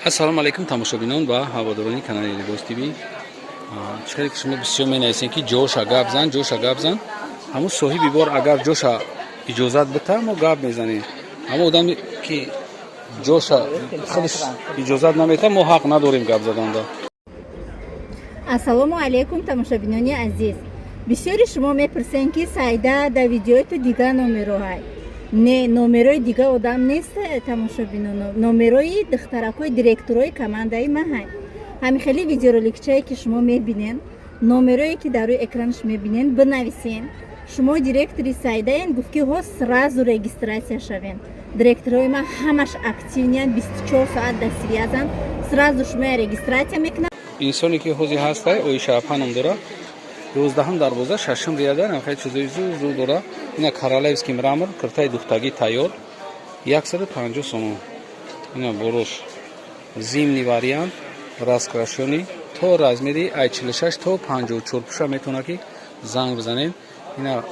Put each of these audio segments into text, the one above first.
Ассалому алайкум, тамошобинон ва ҳаводорони канали Либос ТВ. Чӣ хеле ки шумо бисёр менависем, ки ҷоша гап зан, ҷоша гап зан. Ҳамун соҳиби бор агар ҷоша иҷозат бита, мо гап мезанем. Ҳамон одаме ки ҷоша худаш иҷозат намета, мо ҳақ надорем гап заданда. Ассалому алайкум, тамошобинони азиз. Бисёри шумо мепурсен, ки Сайда, дар видеои ту дига номероҳай. Не, номерои дига одам нест, тамошобиноно, номерои духтаракҳои директорои командаи маҳай. Ҳами хеле видеороликчае ки шумо мебинен, номерое ки дар рӯи экранаш мебинен, бинависен: «Шумо директори Сайдаен?» Гуфт ки ҳо, сразу регистрация шавен. Директорои ман ҳамаш активный ян, 24 соат дар связь анд, сразу шумоя регистрация мекунанд. Инсоне ки ҳозир ҳастай, Оиша апа ном дора, 11-ум дарвоза, шашум ряда. Хеле чизои зур зур дора. Ина королевский мрамор, киртаи духтагӣ тайёр, 150 сомон. Ина борош зимний вариант, раскрашённый, то размери ай 46 то 54 пуша метавона ки занг бизанед. Ина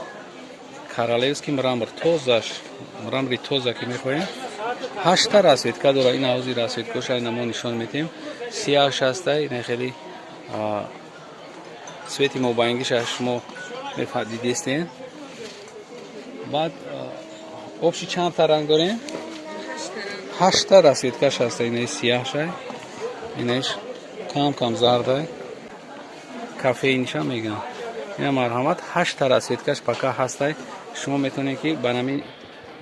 королевский мрамор, тозаш, мрамори тоза ки мехоҳем. Ҳашта расцветка дора. Ина ҳозир расцветкоша ина мо нишон метиҳем. Сияҳш ҳаста, ина хеле цвети мобайнгиша шумо дидестен. Баъд общий чандта ранг дорем? Ҳашта расцветкаш ҳаста. Инаи сияҳшай, инаиш кам кам зардай, кофейный ша мегӯям. Ина марҳамат, ҳашта расцветкаш пока ҳастай. Шумо метавонед ки ба нами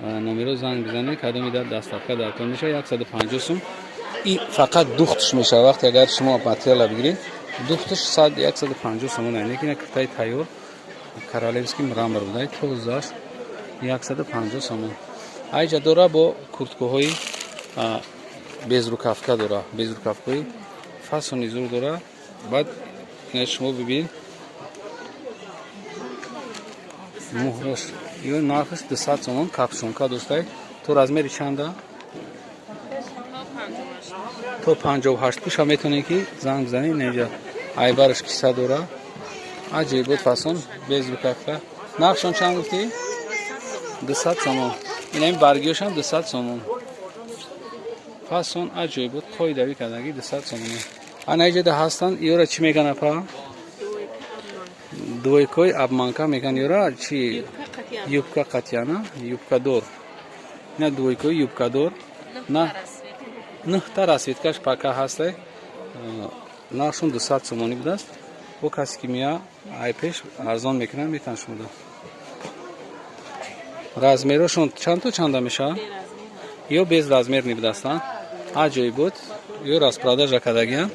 номеро занг бизанед, кадоми дар доставка дар кор мешавад. 150 сум и фақат духтш мешавад. Вақте агар шумо материала бигиред, духтш 150 сомон. Лекин киртаи тайёр королевский мрамор будай, тозаш, 150 сомон. Айҷа дора бо курткаҳои безрукавка дора, безрукавкаҳои фасони зур дора. Баъд ина шумо бибин, муҳрош ё нархаш 200 сомон. Капюшонка доштай то размери чанда? То 58 пуша метавонед ки занг бизанед. Инҷа айбараш киса дора, аҷибот фасон, безрукавка. Нархшон чанд гуфтӣ? 200 сомон. Инами баргиёшам 200 сомон. Фасон аҷоибот, қоидавӣ кардаги, 200 сомон. Ана иҷода ҳастанд. Ёра чӣ меган, апа? Двойкои обманка меган ёра чи? Юбка қатьяна, юбкадор. Ина двойкои юбкадор, на нӯҳта расцветкаш пока ҳастай. Нархшон 200 сомонӣ будааст. Бо касе ки мея, ай пеш арзон мекунанд, метан шумода. Размерошон чанд то чанда мешавад? Ё без размер нибудастанд. Аҷоибот, ё распродажа кардагиянд.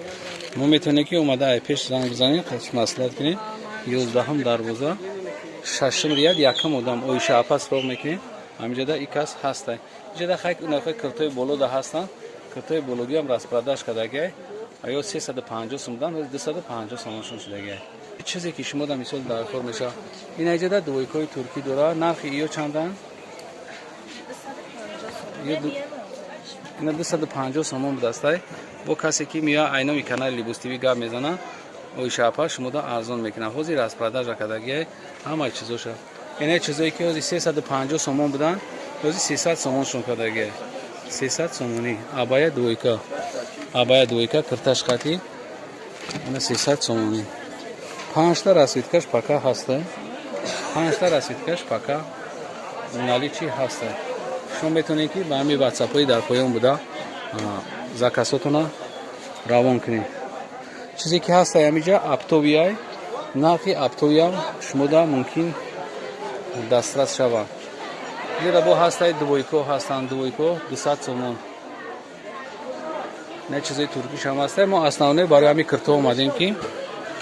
Мо метавонем ки омада ай пеш занг бизанем, қачи маслиҳат кунем. 11-ум дарвоза, шашум ряд, якум одам Оиша апа суроғ мекунем. Ҳамиҷода и кас ҳастай. Иҷода хай нархои киртои болода ҳастанд. Киртои бологиам распродаж кардагиай, ё 350 сум будан, 250 сомоншон шудагиай. Чизе ки шумо да мисол дар кор мешавад. Ин аҷода двойкои туркӣ дора. Нархи ё чандан? Ина 250 сомон будастай. Бо касе ки меоя, айноми канали Либос ТВ гап мезана, Оиша апа шумода арзон мекунад. Ҳозир распродажа кардагиай ҳамаи чизоша. Ина чизое ки ҳозир 350 сомон буданд, ҳозир 300 сомоншон кардагиай, 300 сомонӣ. Абая двойка, абая двойка, кирташ қатӣ, ина 300 сомонӣ. Панҷта расцветкаш пока ҳаста, панҷта расцветкаш пока наличии ҳаста. Шумо метавонед ки ба ҳамин ватсапҳои дар поён буда заказотона равон кунед. Чизе ки ҳаста ҳамиҷа оптовый ай, нархи оптовый ам шумода мумкин дастрас шавад. Зера бо ҳастаи двойко ҳастанд, двойко 200 сомон. Не, чизои туркишам ҳастай. Мо основной барои ҳамин кирто омадем, ки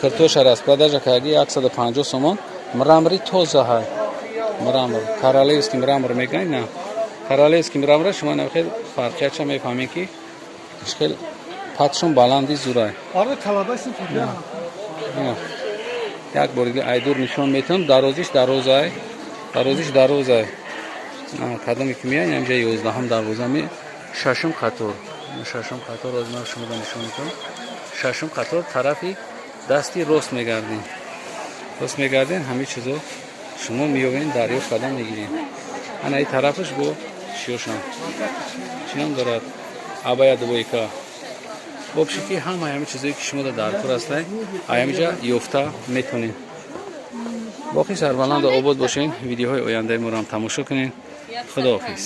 киртоша распродажа карди, 150 сомон. Мрамори тоза ҳай, мрамор, королевский мрамор мегӯянд. На, королевский мрамора шумо нахел фарқиятша мефаҳмед, ки хел патшон баланди зурай. Як бор дига айдур нишон метавам. Дарозиш дарозай, дарозиш дарозай. Кадоме ки меян, инҷа 11-ум дарвоза ми, шашум қатор, шашум қатор. Оз ман шумода нишон метавам. Шашум қатор, тарафи дасти рост мегардем, рост мегардем. Ҳамин чизо шумо меёбен, дарёфт карда мегирем. Ана и тарафаш бо чиёшам, чӣ ном дорад, абая двойка. Вообще ки ҳамаи ҳамин чизое, ки шумо дар кор ҳастай, ҳаминҷа ёфта метонед. Боқӣ сарбаланду обод бошен, видеоҳои ояндаи моро ҳам тамошо кунед. Худоҳофиз.